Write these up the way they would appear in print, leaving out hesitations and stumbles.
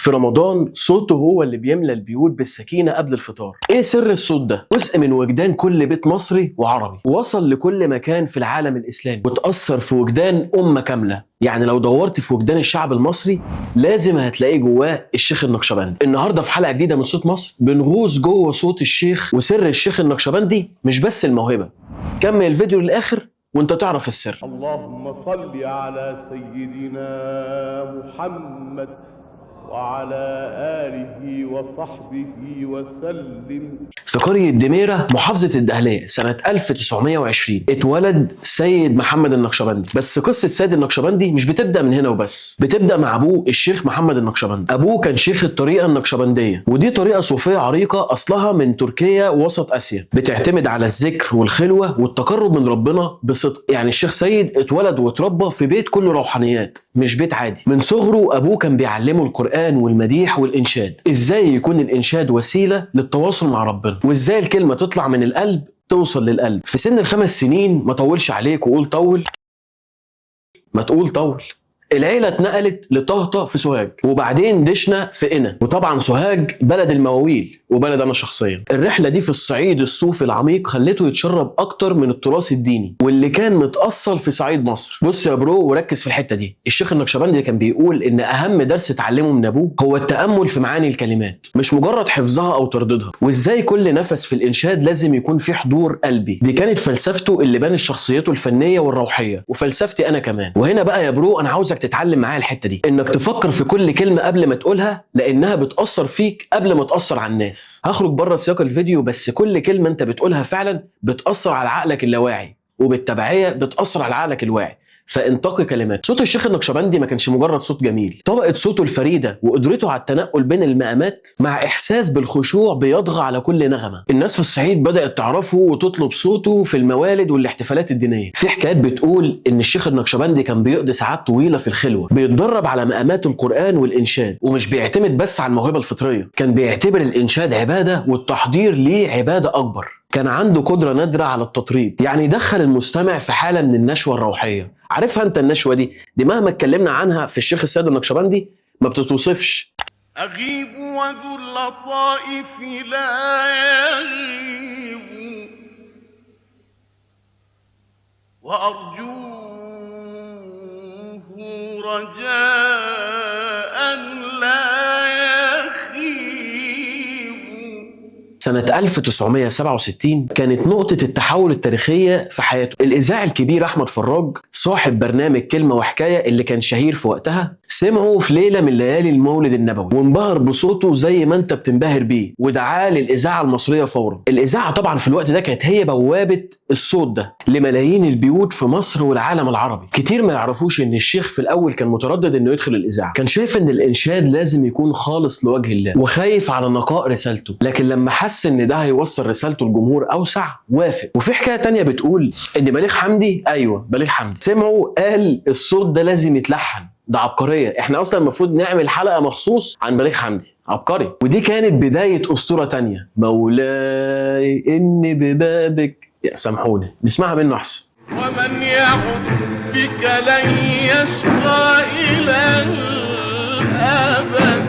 في رمضان صوته هو اللي بيملى البيوت بالسكينة قبل الفطار. ايه سر الصوت ده؟ جزء من وجدان كل بيت مصري وعربي، وصل لكل مكان في العالم الإسلامي وتأثر في وجدان أمة كاملة. يعني لو دورت في وجدان الشعب المصري لازم هتلاقيه جواه الشيخ النقشبندي. النهارده في حلقة جديدة من صوت مصر بنغوص جوه صوت الشيخ وسر الشيخ النقشبندي، مش بس الموهبة. كمل الفيديو للآخر وانت تعرف السر. اللهم صل على سيدنا محمد وعلى آله وصحبه وسلم. في قرية دميرة محافظة الدهلية سنة 1920 اتولد سيد محمد النقشبندي. بس قصة سيد النقشبندي مش بتبدأ من هنا وبس، بتبدأ مع أبوه الشيخ محمد النقشبندي. أبوه كان شيخ الطريقة النقشبندية، ودي طريقة صوفية عريقة أصلها من تركيا وسط آسيا، بتعتمد على الذكر والخلوة والتقرب من ربنا بصدق. يعني الشيخ سيد اتولد واتربى في بيت كله روحانيات، مش بيت عادي. من صغره أبوه كان بيعلمه القرآن والمديح والإنشاد، إزاي يكون الإنشاد وسيلة للتواصل مع ربنا، وإزاي الكلمة تطلع من القلب توصل للقلب. في سن ال5 سنين، ما طولش عليك وقول طول ما تقول طول، العيلة اتنقلت لطهطا في سوهاج، وبعدين دشنا في قنا، وطبعا سوهاج بلد المواويل وبلد انا شخصيا. الرحلة دي في الصعيد الصوفي العميق خلته يتشرب اكتر من التراث الديني واللي كان متأصل في صعيد مصر. بص يا bro وركز في الحتة دي، الشيخ النقشبندي كان بيقول ان اهم درس اتعلمه من ابوه هو التأمل في معاني الكلمات، مش مجرد حفظها او ترديدها، وازاي كل نفس في الانشاد لازم يكون فيه حضور قلبي. دي كانت فلسفته اللي بانت شخصيته الفنية والروحية، وفلسفتي انا كمان. وهنا بقى يا bro انا عاوزك تتعلم معايا الحتة دي، انك تفكر في كل كلمة قبل ما تقولها، لانها بتاثر فيك قبل ما تاثر على الناس. هخرج بره سياق الفيديو، بس كل كلمة انت بتقولها فعلا بتاثر على عقلك اللاواعي، وبالتبعيه بتاثر على عقلك الواعي، فانتقي كلمات. صوت الشيخ النقشبندي ما كانش مجرد صوت جميل، طبقة صوته الفريدة وقدرته على التنقل بين المقامات مع إحساس بالخشوع بيطغى على كل نغمة. الناس في الصعيد بدأت تعرفه وتطلب صوته في الموالد والاحتفالات الدينية. في حكايات بتقول إن الشيخ النقشبندي كان بيقضي ساعات طويلة في الخلوة، بيتدرب على مقامات القرآن والإنشاد، ومش بيعتمد بس على الموهبة الفطرية، كان بيعتبر الإنشاد عبادة والتحضير ليه عبادة أكبر. كان عنده قدرة نادرة على التطريب، يعني يدخل المستمع في حالة من النشوة الروحية. عارفها انت النشوة دي؟ دي مهما اتكلمنا عنها في الشيخ السيد النقشبندي ما بتتوصفش. أغيب وذو اللطائف لا يغيب، وأرجوه رجاء لا يخيب. سنة 1967 كانت نقطة التحول التاريخية في حياته. الإذاعي الكبير أحمد فراج صاحب برنامج كلمة وحكاية اللي كان شهير في وقتها، سمعه في ليلة من ليالي المولد النبوي وانبهر بصوته زي ما انت بتنبهر بيه، ودعاه للإذاعة المصرية فورا. الإذاعة طبعا في الوقت ده كانت هي بوابة الصوت ده لملايين البيوت في مصر والعالم العربي. كتير ما يعرفوش ان الشيخ في الأول كان متردد انه يدخل الإذاعة، كان شايف ان الإنشاد لازم يكون خالص لوجه الله وخايف على نقاء رسالته، لكن لما حس ان ده هيوصل رسالته لجمهور اوسع وافق. وفي حكاية تانية بتقول ان بليغ حمدي، ايوه بليغ حمدي، سمعوا قال الصوت ده لازم يتلحن، ده عبقرية، احنا اصلا المفروض نعمل حلقة مخصوص عن بليغ حمدي، عبقري. ودي كانت بداية اسطورة تانية، مولاي اني ببابك، يا سامحوني نسمعها منه احسن. ومن يعد بك لن يشقى إلى الأبد.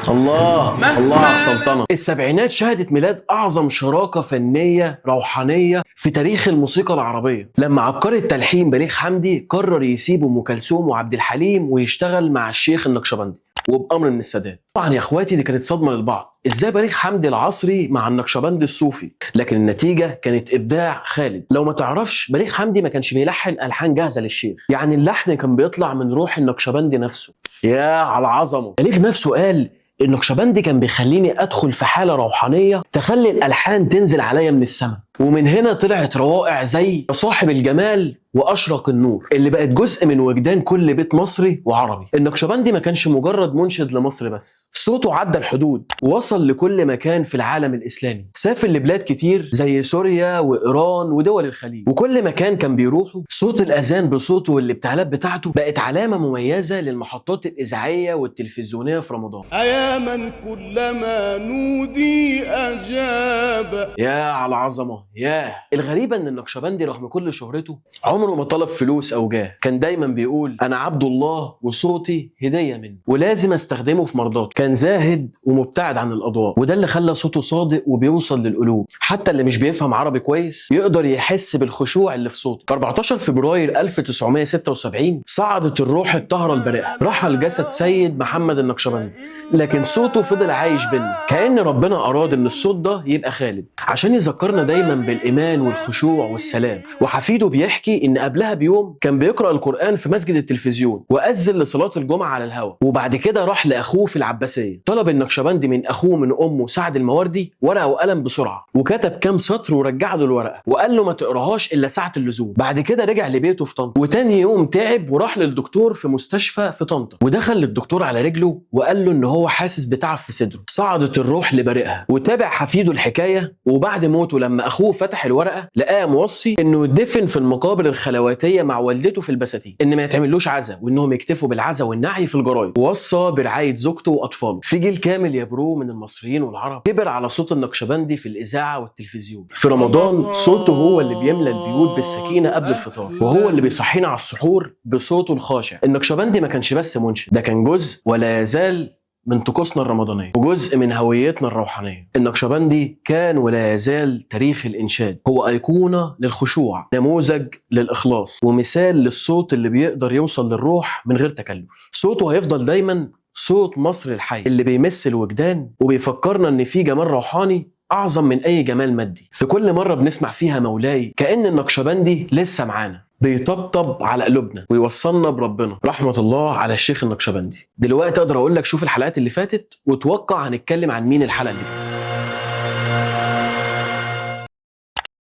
الله الله على السلطنة. السبعينات شهدت ميلاد أعظم شراكة فنية روحانية في تاريخ الموسيقى العربية، لما عبقري التلحين بليغ حمدي قرر يسيب أم كلثوم وعبد الحليم ويشتغل مع الشيخ النقشبندي، وبأمر من السادات. طبعا يا اخواتي دي كانت صدمة للبعض، ازاي بليغ حمدي العصري مع النقشبندي الصوفي؟ لكن النتيجة كانت إبداع خالد. لو ما تعرفش، بليغ حمدي ما كانش بيلحن ألحان جاهزة للشيخ، يعني اللحن كان بيطلع من روح النقشبندي نفسه. يا على العظمة. بليغ نفسه قال النقشبندي كان بيخليني ادخل في حاله روحانية تخلي الالحان تنزل عليا من السماء، ومن هنا طلعت روائع زي صاحب الجمال واشرق النور اللي بقت جزء من وجدان كل بيت مصري وعربي. النقشبندي ما كانش مجرد منشد لمصر بس، صوته عدى الحدود ووصل لكل مكان في العالم الاسلامي، سافر لبلاد كتير زي سوريا وايران ودول الخليج، وكل مكان كان بيروحه صوت الاذان بصوته والابتهالات بتاعته بقت علامة مميزة للمحطات الاذاعية والتلفزيونيه في رمضان. أيا من كلما نودي أجاب. يا على العظمة. ياه. الغريبة ان النقشبندي رغم كل شهرته عمره ما طلب فلوس او جاه، كان دايما بيقول انا عبد الله وصوتي هديه منه ولازم استخدمه في مرضاته. كان زاهد ومبتعد عن الاضواء، وده اللي خلى صوته صادق وبيوصل للقلوب، حتى اللي مش بيفهم عربي كويس يقدر يحس بالخشوع اللي في صوته. في 14 فبراير 1976 صعدت الروح الطاهرة البريئة، رحل جسد سيد محمد النقشبندي، لكن صوته فضل عايش بينا، كأن ربنا أراد إن الصوت ده يبقى خالد عشان يذكرنا دايما بالإيمان والخشوع والسلام. وحفيده بيحكي إن قبلها بيوم كان بيقرأ القرآن في مسجد التلفزيون وأذن لصلاة الجمعة على الهواء، وبعد كده راح لأخوه في العباسية، طلب النقشبندي من أخوه من أمه سعد المواردي ورقة وقلم بسرعة، وكتب كام سطر ورجع له الورقة وقال له ما تقراهاش إلا ساعة اللزوم. بعد كده رجع لبيته في طنطا، وتاني يوم تعب وراح للدكتور في مستشفى في طنطا، ودخل للدكتور على رجله وقال له ان هو حاسس بتعب في صدره. صعدت الروح لبارئها، وتابع حفيده الحكاية. وبعد موته لما اخوه فتح الورقة لقاه موصي انه يدفن في المقابر الخلواتيه مع والدته في البساتين، ان ما يتعملوش عزا، وانهم يكتفوا بالعزا والنعي في الجرايد، ووصى برعاية زوجته واطفاله. في جيل كامل يا bro من المصريين والعرب كبر على صوت النقشبندي في الاذاعة والتلفزيون. في رمضان صوته هو اللي بيملى البيوت بالسكينة قبل الفطار، وهو اللي بيصحينا على السحور بصوته الخاشع. النقشبندي ما كانش بس منشد، ده كان جزء ولا يزال من طقوسنا الرمضانية وجزء من هويتنا الروحانية. النقشبندي كان ولا يزال تاريخ الإنشاد، هو أيقونة للخشوع، نموذج للإخلاص، ومثال للصوت اللي بيقدر يوصل للروح من غير تكلف. صوته هيفضل دايما صوت مصر الحي اللي بيمس الوجدان وبيفكرنا إن في جمال روحاني أعظم من أي جمال مادي. في كل مرة بنسمع فيها مولاي كأن النقشبندي لسه معانا، بيطبطب على قلوبنا ويوصلنا بربنا. رحمة الله على الشيخ النقشبندي. دلوقتي اقدر اقول لك شوف الحلقات اللي فاتت وتوقع هنتكلم عن مين الحلقة دي.